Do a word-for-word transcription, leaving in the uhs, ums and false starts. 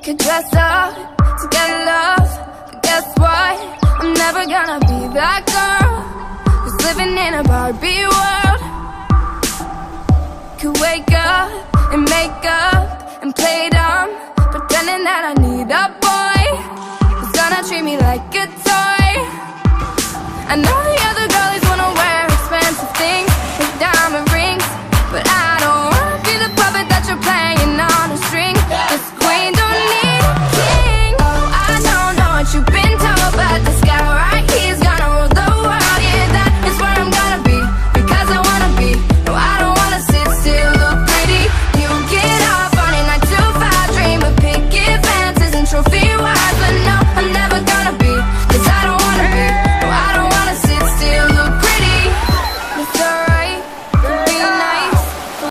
Could dress up to get love, but guess what? I'm never gonna be that girl who's living in a Barbie world. Could wake up and make up and play dumb, pretending that I need a boy who's gonna treat me like a toy. I know the other